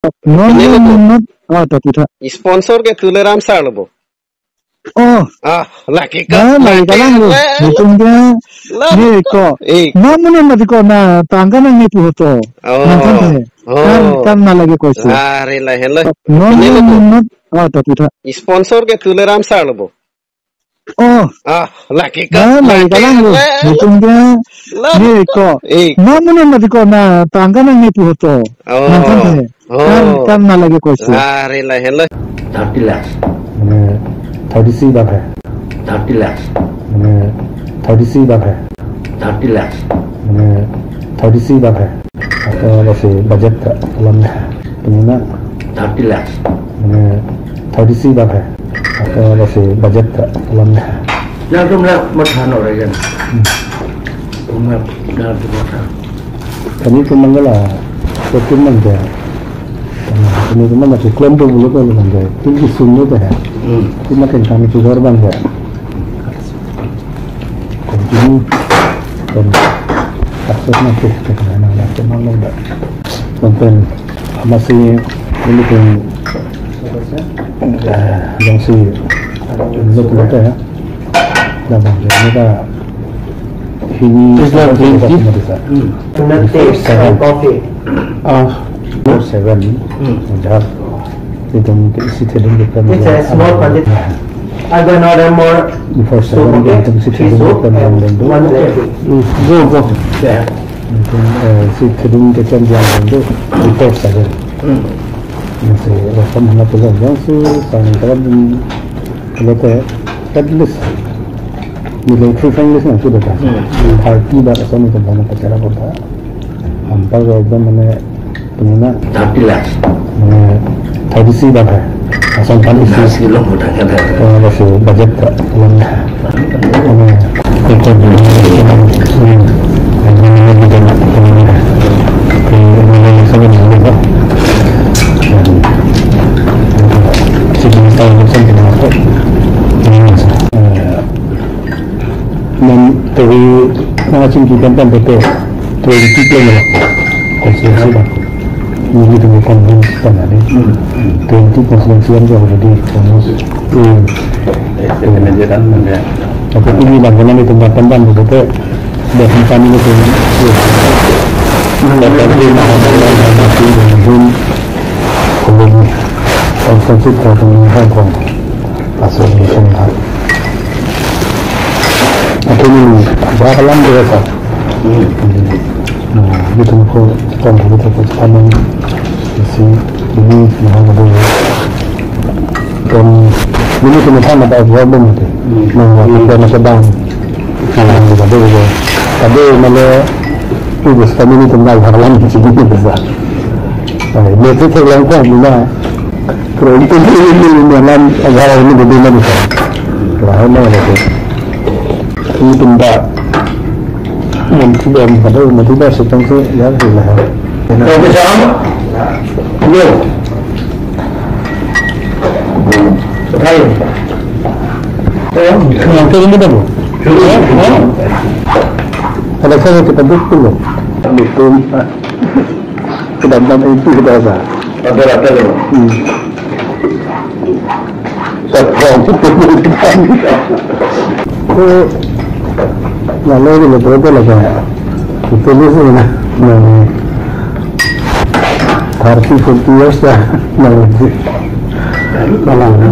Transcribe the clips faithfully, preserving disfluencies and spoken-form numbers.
Non, non, non, non. Ah, tapi tha. Sponsor ke Tuliram sir lo bo. Oh. Ah, lagi ka, ah, lagi ka lang lo. Lagi. Betul ke? Lah, ni ko. Eh. Namun yang mati ko na tangka nang ni puhoto. Oh. Nang kan teh. Oh. Kan, kan na lagi ko si. Ah, rela helo. Non, non, non, non. Ah, tapi tha. Sponsor ke Tuliram sir lo bo. Oh. Ah, lagi ka, ah, lagi ka lang lo. Betul ke? Lah, ni ko. Eh. Namun yang mati ko na tangka nang ni puhoto. Oh. Nang kan teh. Oh. Kan, kan na lagi ko si. Ah, rela helo. Thirty lakhs. Mane thirty-three lakh hai. Thirty lakhs. Mane thirty-three lakh hai. Thirty lakhs. Mane thirty-three lakh hai. Atau masih budget ka alam dah. Penina. Thirty lakhs. Mane thirty-three lakh hai. Atau masih budget ka alam dah. Nangtum la matha nang rai kan. Hmm. Tum la, nangtum matha. Kami pun manggala, betul mangga. Kami pun mana tu klem tu bulu tu mangga. Tinggi sumber tu hai. Hmm. Cuma kan kami tu korban ya. Continue. Dan sukses nanti kita nak cuma lomba. Konten masih ini pun, eh, yang si belum ya. Dah bang, ini dah ini. Please, Lord, green tea. Hmm. Peanut taste of coffee. Ah, four seven. Hmm. Udah. Itu mungkin isi thedung kita. It's a small quantity. I go another more. Four seven, soup, okay? Itu isi thedung kita. Three soup and one black tea. Hmm. Go, go. Yeah. Mungkin, eh, isi thedung kita yang itu four seven. Hmm. Yang si rasa mana tu yang si sang kalau kalau teh at least nilai three families na sudah kan. Hmm. Thirty bar asal ni tempat nak pacara kota. Hampir ke ekdom mane penina. Thirty lakhs. Mane thirty-three bar hai. Asal kan isi. Nasi lo mudah kan. Kalau masih budget ka alam. Mane itu dulu. Ini kita nak penina. Ini, ini sama ni. Sejumlah tahun macam kita masuk. Ini masuk. Eh, dan dari nangchingki kan kan betul. Twenty plan lah. Konstitusi bang. Ini kita bukan kan ada. Hmm. Twenty konstitusi yang already almost. Hmm. Eh, saya kena jalan mana? Tapi ini bang, karena itu bang, kan, bang, betul. Dan kami itu. Kalau ini, kalau kita Hong Kong, asal di Shanghai. Atau ini, bahkan dia sa. Nah, gitu ko, kan gitu ko, kan isi ini, nah, ada. Kan ini cuma sama ada problem itu. Nah, waktu dia masih down. Kalau ada, ada, ada mana, itu kami ini tinggal halam di sini bisa. Nah, ini tuh terlengkap, mana. Pero ini, ini, ini, ini, ini, ini, agak ini berbeda nih. Kalau mau ada tuh. Ini tempat. Nanti dia ada, nanti dia setengah tuh, ya, gitu lah. Oke, salam. Yo. Hai. Yang ke ini dah, Bu? Ya, ya. Ada saya kita dukung, loh. Dukung. Kedamdam itu kita rasa. Rata-rata loh. Hmm. Terpong. Oh, lalu ini betul-betul lah, Pak. Itu ni sih, nah. Nah, thirty, forty years dah. Nah, itu. Malang. Ya.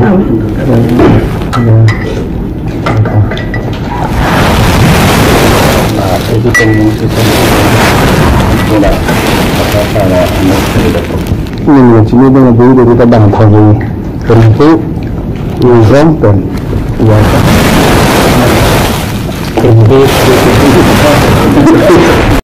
Ini, ini, sini dia lebih dari kita bang tahu ini. Tentu, ini kan, dan, ya. Tentu.